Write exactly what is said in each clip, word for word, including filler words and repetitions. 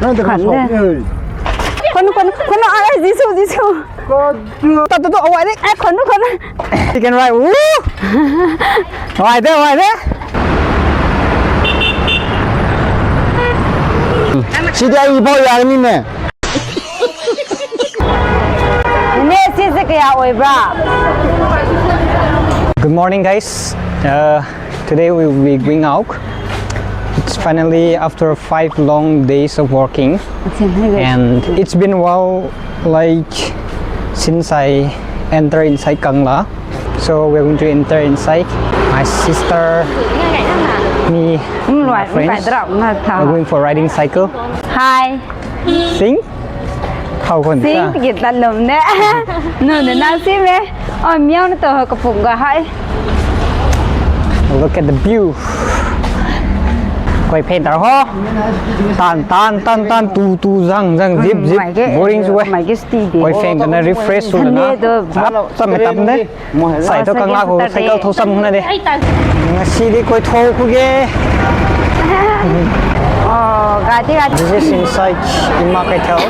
Nang ta khou de. Khou nu, khou nu, khou nu, ai, ai, Jisu, Jisu. Khou nu. Ta, ta, ta, awai de. Ai, khou nu, khou nu. You can ride. Woo! Awai de, awai de. Sidi ai bo ya ni ne. Ne, sisi kaya oi bra. Good morning, guys. Uh, today we will be going out. It's finally after five long days of working, and it's been a while, like, since I enter inside Kangla. So we're going to enter inside. My sister, me, my friends are going for riding cycle. Hi. Sing? How can Sing, kita lum ne. Nu ne nang si me. Oh, miao na to ho kapum ga hai. Look at the view. Koi phen tar ho. Tan, tan, tan, tan, tu, tu, zang, zang, zip, zip. Boring sw e. Koi phen ta na refresh sw na. Ap, tam e, tam de. Sai thu kang lak khou cycle thou sam na de. Ngasi di koi thou khu ge. Oh, gati, gati. This is inside Ima Keithel,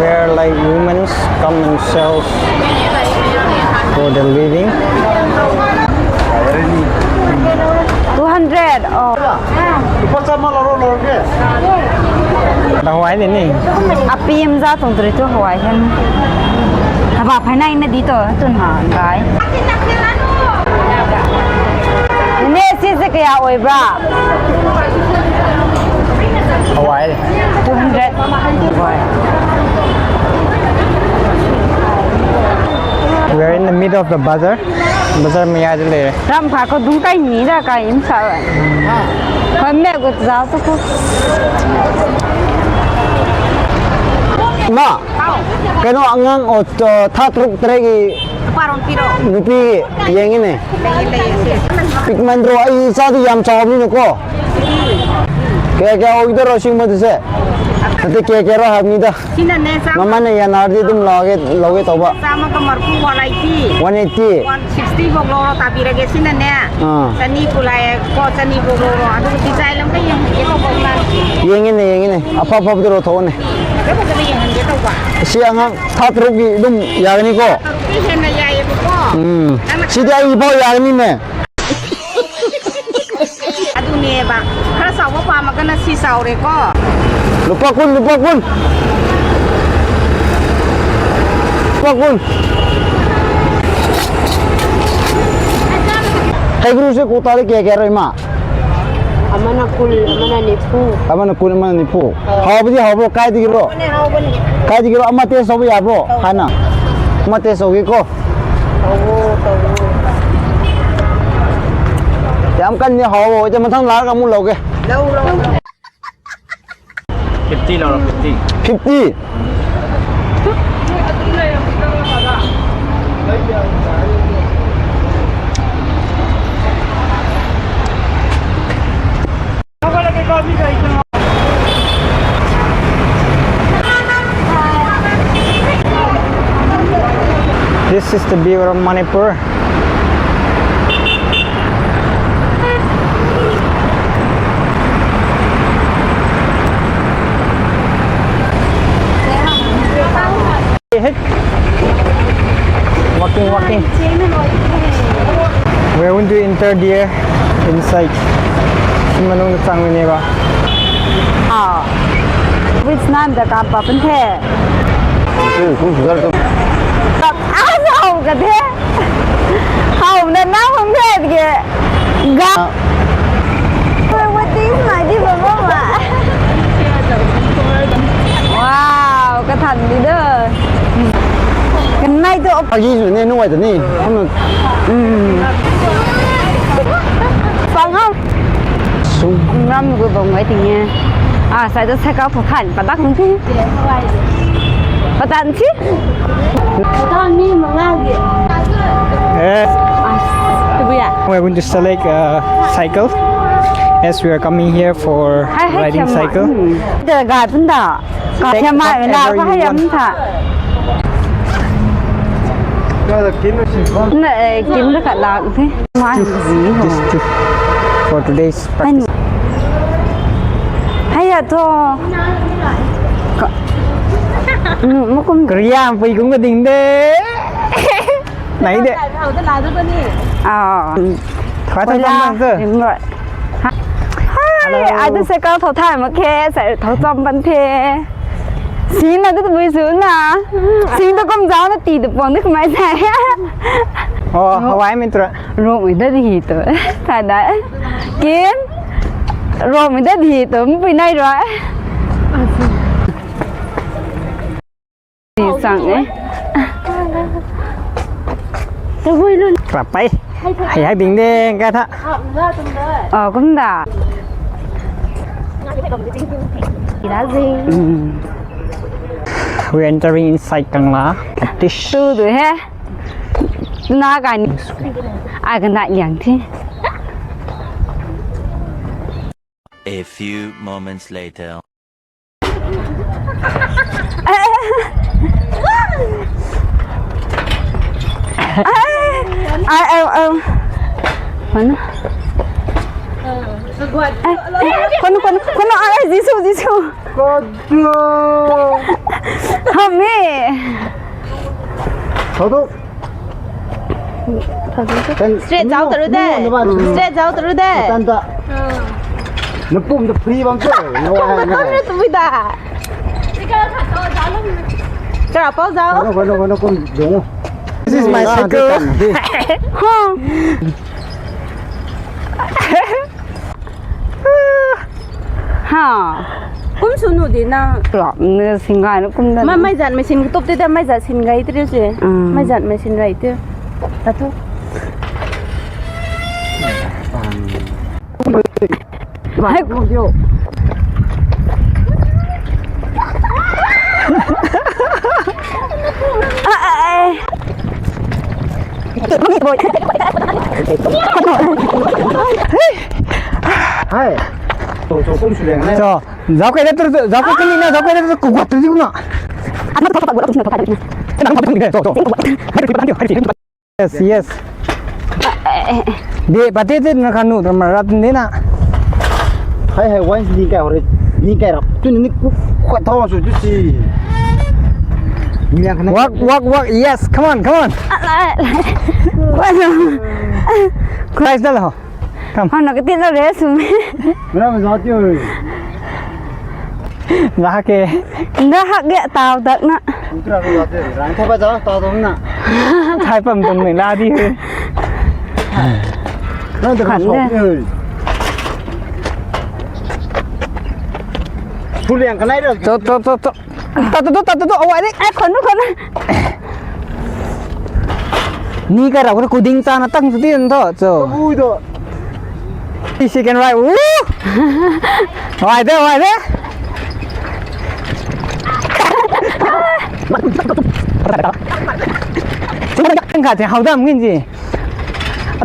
where, like, women come and sell for the living. Two hundred. Oh. Dah huai ni ni. Apim za tuang turi tu huai hen. Haba phai nai na di to tun ha gai. Ne si se kaya oi bra? Huai. Two hundred. Huai. We are in the middle of the bazaar. Bazaar mei ai de le. Ram pha khou dung kai ni da kai im sa. Khou me khou zau tu khou. Ma, kano angang o, tha truk tare ki nupi yeng ne. Pikman ro ai sa di yam chau ni ko. Kaya kaya o idhar ro sing ma tu se. Tate kaya kaya ro hap ni da. Sina ne sa. Mama ne yan ar di tum loge, loge tau ba. Sa ma ka marpu one eighty. One eighty. One sixty bok lo ro tabi ra ge sina ne. Ah. Sani pulai ko sani bok lo ro. Adu di chai lam ka yang ke ko bok na. Yeng ne, yeng ne. Apa apa tu ro tho ne. Ke ko ka yang ke tau ba. Si ang ang that ruk di dum ya ni ko. Ki hen na ya ye ko. Hmm. Si di ai bo ya ni ne. Adu ne ba. Khara sau ba pa ma ka na si sau re ko. Lupa kun, lupa kun. Lupa kun. Kai guru se kota le kaya kaya roi ma. Amana kul, amana nipu. Amana kul, amana nipu. Oh. Hau ba di hau bro, kai di giro. Bane hau bane. Kai di giro, ama te sau ba ya bro. Oh. Hana. Ama te sau gi ko. Tawo, tawo. Yam kan ni hou, te mathang lar ka mu lou ge. Lou, lou, lou. Fifty lou, fifty. Fifty. This is the view of Manipur. Walking, walking. We're going to enter there inside. Manung na chang ni ba. Ah. Which name da kam pa pen the? Ah, how ka the? How na na hum the ke? Ga. Wait, what is my di ba ma? Wow, ka than di da. Kan nai to. Agi su ne nu wai ta ni. Hum. Mm. Pang ha. Su. Ram gu bang wai ting e. Ah, sai to sai ka phu than pa tak hum ti. Pa tan ti. Tang ni manga ge. Eh. Ah, tu bu ya. We're going to select a cycle as we are coming here for riding cycle. Da ga tun da. Ka thiam mai na ka hayam tha. Na, eh, kim da ka lak the. Mai zi ho. This tip for today's practice. Hai Tho. Ka-, nu, makum. Korea pui kum ka ding de. Nai de. Ah. Khua thau cham bam se. Rim rui. Hi, hello. Ai tu se kau thau thai mak khe, sai thau cham bam the. Sin na tu bui su na. Sin tu kum zau na ti tu pong tu kumai sai. Oh, Hawaii min tura. Rong mi da di hi tu. Thai da. Kin. Rong mi da di hi tu, mpui nai rui. Di sang e. Tabui lun. Krap pai. Hai hai ding de, ka tha. Oh, kum da. Ila zing. Mm. We're entering inside Kangla. Tish. Tu tu he. Na ka ni. Ai ka na liang thi. A few moments later. Ai, ai, ai, ai. Mana? Ai, ai, kono, kono, kono, ai, ai, Jisu, Jisu. Kono. Hame. Kono. Straight zau taru de. Straight zau taru de. Tan ta. Na pum ta free bam se. Na wa na. Kum na tu da. Kara pau zau. Kono, kono, kono, kum dong. This is my cycle. Huh. Ha. Kum sunu di na. Klap ne singai na kum da. Ma, mai zat machine top te da, mai zat sin gai te se. Mm. Mai zat machine rai te. Ta tu. Hai. Ah, ah, ah. Hai. Cho, zau kai da tu, zau kai ni na, zau kai da tu, ku guat tu di na. Cho, cho. Yes, yes. Di, pati ti na kanu tu marat ni na. Hai, hai, wine ni kai hore, ni kai rap. Tu ni ku, ku thau su tu si. Ni yang kana. Walk, walk, walk. Yes, come on, come on. Prize da lo. Kam. Hana ka tin lo re sum. Mera ma zat yo. Zat ke. Nda hak ge tau dak na. Utra ro zat yo. Rang thai pa za tau dong na. Thai pam tung nei la di he. Na de kan so. Thu liang kanai ro. To, to, to, to. Ta tu tu, ta tu tu, awai de. Ai, khon nu, khon nu. Ni kai rau ko kuding cha na tang tu ti na tho, cho. Ui do. This you can ride. Woo! Awai de, awai de. Tang kha te hau dam ngin ji.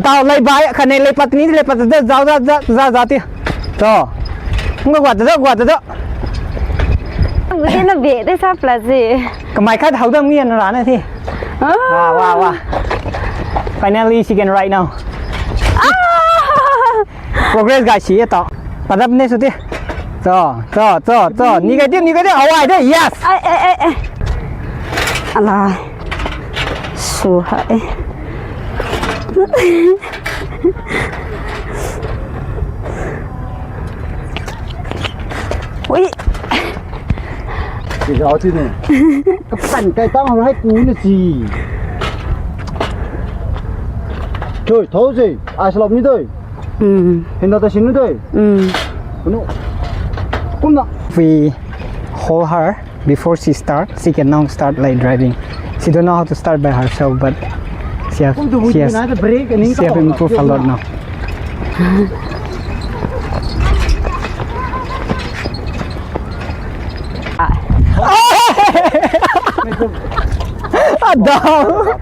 Tau lei bai, kha nei lei pat ni, lei pat de, zau, zau, zau, zau, zau ti. To. Ngu guat de, guat de. Ngu di na be de sa pla ji. Kamai khat hau dam ngi an ra na thi. Ah. Wow, wow, wow. Finally, she can ride now. Ah! Progress guys, si to. Padap ne su ti. To, to, to, to. Ni kai ti, ni kai ti. Awai de, yes. Ai, ai, ai, ai. Ala. Su hai. Ui. Ti zau ti ne. Kapan kai tang hai ku na si. Choi, thou si. Ai salop ni doi. Hmm. Hinda ta sin ni doi. Hmm. Kuno. Kumna. We hold her. Before she start, she can now start, like, driving. She don't know how to start by herself, but she have, she has, she have improved a lot now. Adau.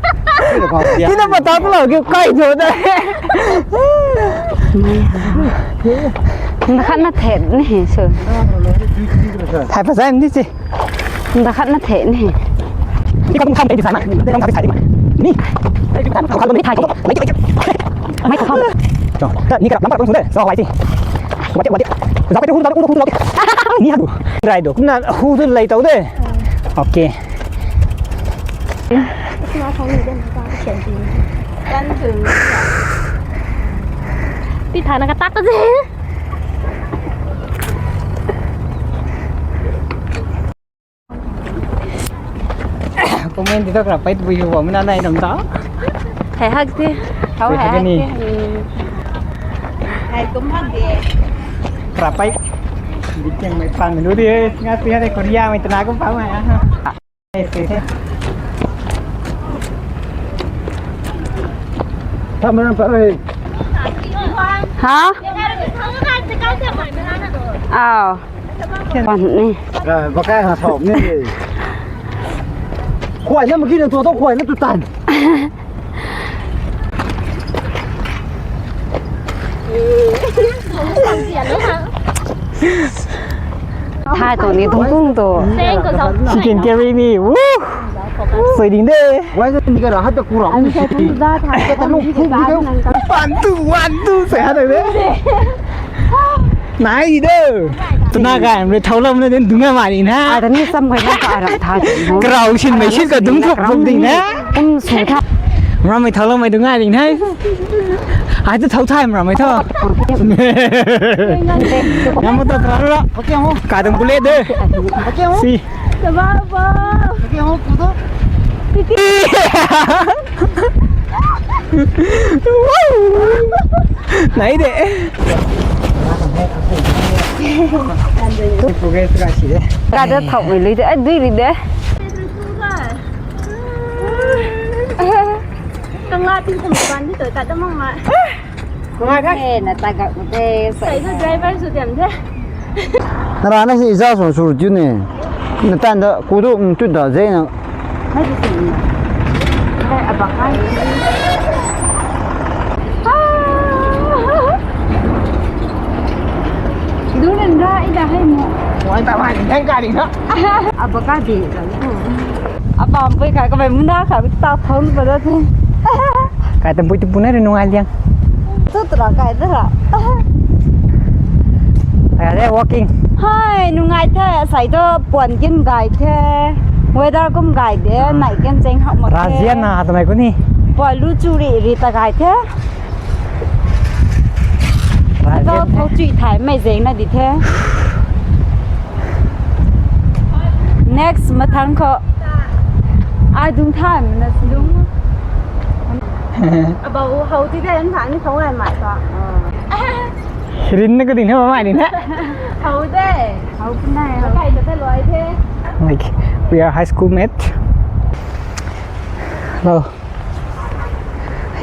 Tina pata tu lou kiu kai jo de. Nda khat na the ni he su. Thai pa zai ndi si. Nda khat na the ni he. Ni ka kum tham thei di sai ma. Ni ka kum tham thei di sai ma. Ni. Ni ka kum tham thei di sai ma. Mai ko tham. Cho. Ni ka lam ka kum su de. So, wai si. Wati, wati. Zau kai tu, hu tu, zau kai tu, hu tu, zau kai tu. Ni ha tu. Rai tu. Kumna hu tu lei tau de. Okay. Pi thana ka tak ta de. Comment ti ta kara pai tu bui hu bam na nai nam ta. Hai hak ti. Hau hai hak ni. Hai kum hak de. Kara pai. Di keng mai pan lu di. Nga pi ha de Korea mai tana kum pa mai. Tha mana pa re. Ha? Aw. Pan ni. Bakai ha sop ni. Khuay na maki na tu tu khuay na tu tan. Thai tu ni thung thung tu. She can carry me. Woo! Sui ding de. Why is it you gotta have the kurang? Ka ta lung thung thung. One, two, one, two. Say ha de. Nai de. Tuna kai mre thau lam na den dunga mari na. A ta ni sam kai na ka aram tha. Karau sin mai sin ka dung thok thok ding na. Kum su tha. Ram mai thau lam mai dunga ding na. Ai tu thau thai ram mai thau. Ngam ta thau ra. Ka dung pule de. Si. Sababo. Nai de. Progress ka si de. Ka da thau mai lui de. Ai dui lui de. Kang la tin kum ban di tu ta ta mang ma. Ngai kha. Eh, na ta ga u te. Sai tu driver su diam the. Na ra na si za so su ju ne. Na tan da ku du, mm, tu da ze na. Hai tu si. Hai a ba kai. Du nen ra i da hai mo. Wai ta wai, thang ka di na. A ba ka di. Apam pui kai kamei muna kha ta thon pa da the. Kai tam pui tu puna ri nungai liang. Tu tra kai da ra. Ai de walking. Hai, nungai the, sai to puan kin gai the. Weather kum gai de, nai ken cheng hak mak the. Razian na ta mai kuni. Poi lu chu ri ri ta gai the. Razian. Thau chui thai mai zeng na di the. Next mathang kho. Ai dung thai mana dung. Abou hou ti de an thani thou ai mai ta. Rin na ka ding na mai ni na. Hou de. Hou kunai. Kai ta loi the. Like, we are high school mate. Hello.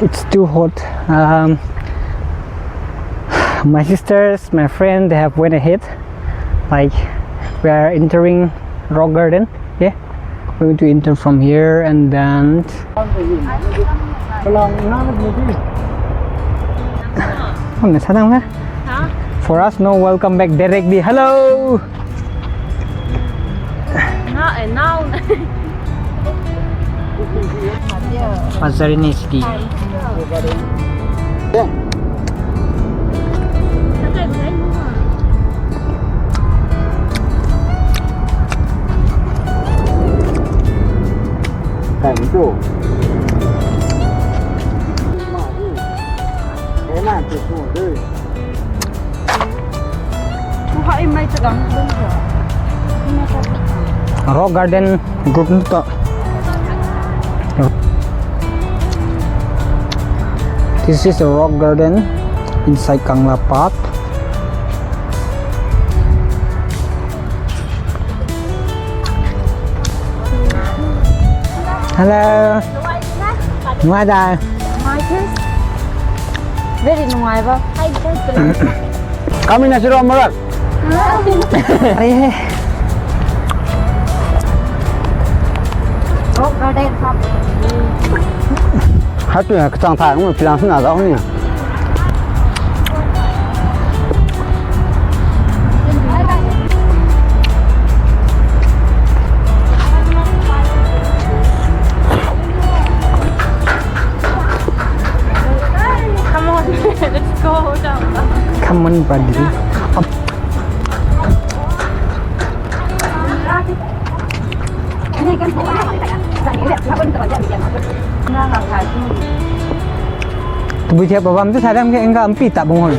It's too hot. Um, my sisters, my friend, they have went ahead. Like, we are entering rock garden. Yeah, we're going to enter from here and then. Hum na sa dang na. For us, no welcome back directly. Hello. Now and now. Pazarini city. Rock garden group to. This is a rock garden inside Kangla Park. Hello. Nungai da. Nungai the. Very nungai ba. Kami na siro marak. Are he. Rock garden. Hatu na kachang thai ngu pilang sina zau ni. Come on, let's go down. Come on, buddy. Up. Tabui thiak bam tu sa dam ke engka mpi ta bung hon.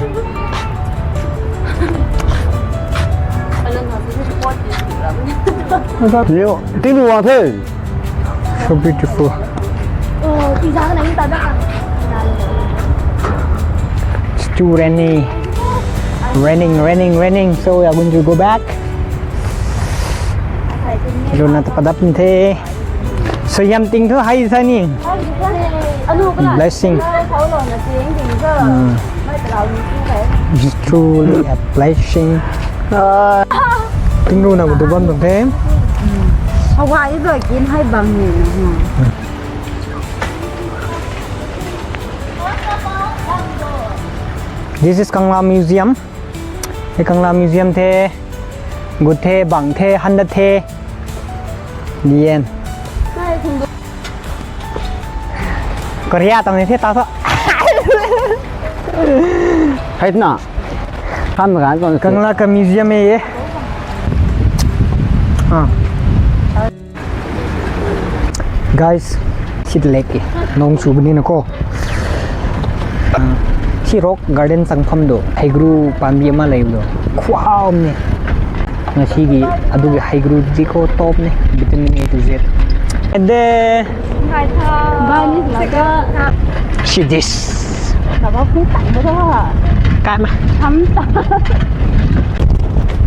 Yo, tinglu wang the. So beautiful. It's too rainy. Raining, raining, raining. So we are going to go back. Luna ta padap the. So yam ting thu hai sa ni. Blessing. Hmm. It's truly a blessing. Tinglu na bu du bam tuang the. Hawa i doi kin hai bam ni. This is Kangla Museum. Hei Kangla Museum the, gut the, bang the, han dat the. Lien. Korea tang ni the ta tho. Hei na. Kan kan kan. Kangla ka museum e ye. Ah. Guys, si lake e. Nong sw buni na ko. Ah, si rock garden chang pham do. Hei gru pambi ama lei do. Khwam ni. Nga si gi adu gi hei gru di ko top ni. Vitamin A to Z. And then, see this. Kama.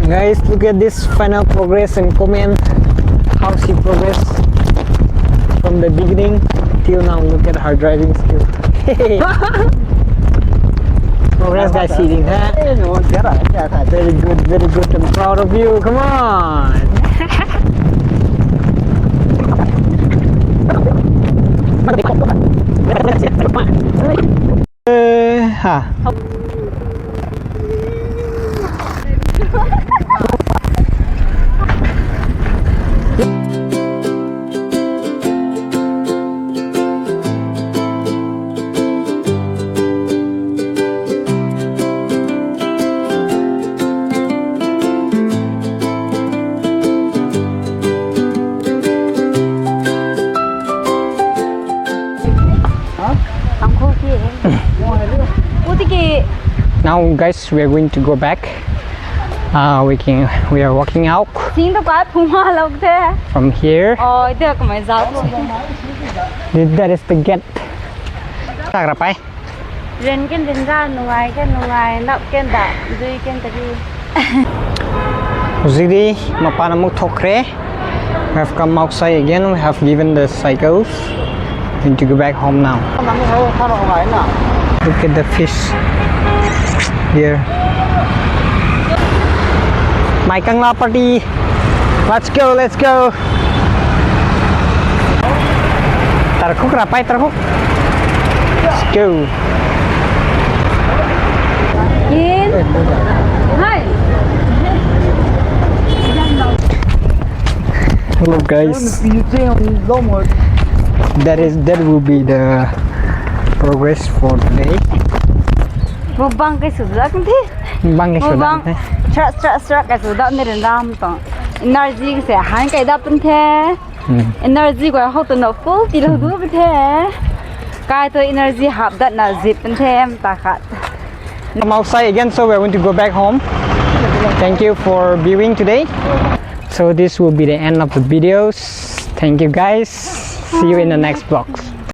Guys, look at this final progress and comment how she progressed from the beginning till now. Look at her driving skill. Progress, guys, sitting there. Very good, very good. I'm proud of you. Come on. Eh, ha. Now, guys, we are going to go back. Uh, we can, we are walking out. Sing to kai phuma lou the. From here. Oh, ida kamai zau. Th-, that is the gate. Tak ra pai. Ren ken ren ra, nungai ken nungai, nap ken da, dui ken ta di. Huzidi, mapan amuk thok re. We have come outside again. We have given the cycles. Going to go back home now. Look at the fish here. My Kangla party. Let's go, let's go. Tarkhuk ra pai, tarkhuk. Let's go. Yin. Hi. Hello, guys. That is, that will be the progress for today. Mukbang kai sw dak the. Mukbang kai sw dak the. Srak, srak, srak kai sw dak ni ren ram tong. Energy se han kai dap pun the. Hmm. Energy ko how to no full ti lo du pun the. Kai to energy hap dat na zip pun the em ta khat. I'm outside again, so we're going to go back home. Thank you for viewing today. So this will be the end of the videos. Thank you, guys. See you in the next vlogs.